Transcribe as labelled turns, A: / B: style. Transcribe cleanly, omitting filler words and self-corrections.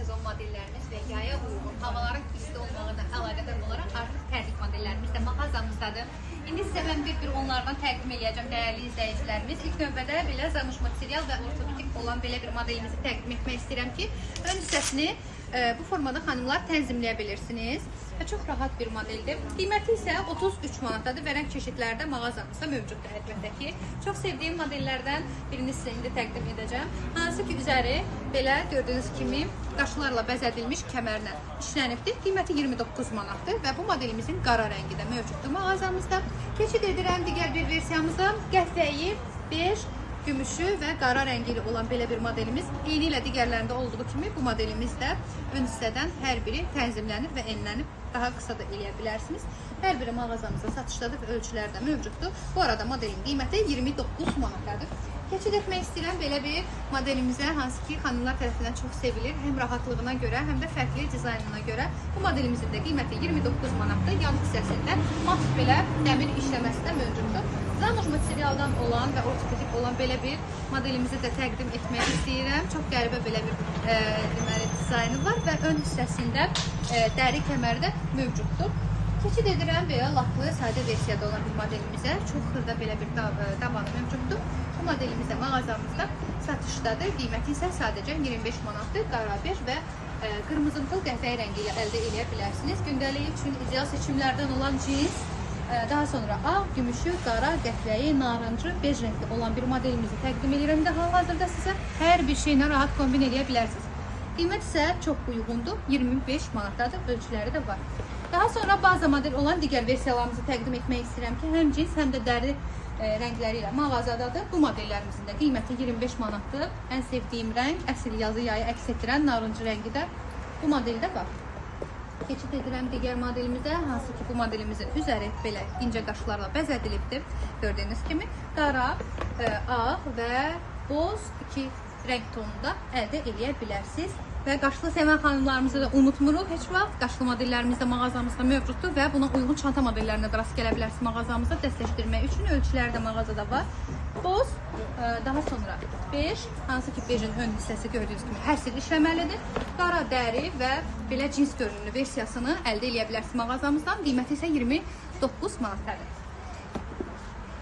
A: sezon modellərimiz və yaya uyğun havaların isti olmağına əlaqədar olaraq artıq tərlik modellərimiz də mağazamızdadır. İndi sizə mən bir-bir onlardan təqdim eləyəcəm dəyərli izləyicilərimiz. İlk növbədə belə zanuş material və ortopedik olan belə bir modelimizi təqdim etmək istəyirəm ki, ön hissəsini bu formada xanımlar tənzimləyə bilirsiniz və çox rahat bir modeldir. Qiyməti isə 33 manatdadır və rəng çeşidləri də mağazamızda mövcuddur əlbəttə ki. Çox sevdiyim modellərdən birini sizə indi təqdim edəcəm. Hansı ki üzəri belə gördüyünüz kimi qaşlarla bəzədilmiş kəmərlə işlənibdir. Qiyməti 29 manatdır və bu modelimizin qara rəngi də mövcuddur mağazamızda. Keçid edirəm digər bir versiyamıza. Qəhvəyi, bej, gümüşü və qara rəngi ilə olan belə bir modelimiz. Eyni ilə digərlərində olduğu kimi bu modelimiz də ön hissədən hər biri tənzimlənir və enlənib daha qısa da eləyə bilərsiniz. Hər biri mağazamızda satışdadır və ölçülər də mövcuddur. Bu arada modelin qiyməti 29 manatdadır. Keçid etmək istəyirəm belə bir modelimizə, hansı ki xanımlar tərəfindən çox sevilir. Həm rahatlığına görə, həm də fərqli dizaynına görə. Bu modelimizin də qiyməti 29 manatdır. Yan hissəsində mat belə dəmir işləməsi də mövcuddur. Zanuş materialdan olan və ortopedik olan belə bir modelimizi də təqdim etmək istəyirəm. Çox qəribə belə bir deməli dizaynı var və ön hissəsində dəri kəməri də mövcuddur. Keçid edirəm belə laklı sadə versiyada olan bir modelimizə. Çox xırda belə bir dabanı mövcuddur. Bu modelimiz də mağazamızda satışdadır. Qiyməti isə sadəcə 25 manatdır. Qara, bej və qırmızımtıl qəhvəyi rəngi ilə əldə eləyə bilərsiniz. Gündəlik üçün ideal seçimlərdən olan cins, daha sonra ağ, gümüşü, qara, qəhvəyi, narıncı, bej rəngli olan bir modelimizi təqdim edirəm də hal-hazırda sizə. Hər bir şeylə rahat kombin eləyə bilərsiniz. Qiymət isə çox uyğundur. 25 manatdadır. Ölçüləri də var. Daha sonra baza model olan digər versiyalarımızı təqdim etmək istəyirəm ki, həm cins, həm də dəri rəngləri ilə mağazadadır. Bu modellərimizin də qiyməti 25 manatdır. Ən sevdiyim rəng, əsl yazı yayı əks etdirən narıncı rəngi də bu modeldə var. Keçid edirəm digər modelimizə, hansı ki bu modelimizin üzəri belə incə qaşlarla bəzədilibdir. Gördüyünüz kimi qara, ağ və boz iki rəng tonunda əldə eləyə bilərsiniz. Və qaşlı sevən xanımlarımızı da unutmuruq heç vaxt. Qaşlı modellərimiz də mağazamızda mövcuddur və buna uyğun çanta modellərinə də rast gələ bilərsiniz mağazamızda dəstəkləşdirmək üçün. Ölçüləri də mağazada var. Boz, daha sonra bej, hansı ki bejin ön hissəsi gördüyünüz kimi həsir işləməlidir. Qara dəri və belə cins görünümlü versiyasını əldə eləyə bilərsiniz mağazamızdan. Qiyməti isə 29 manatdadır.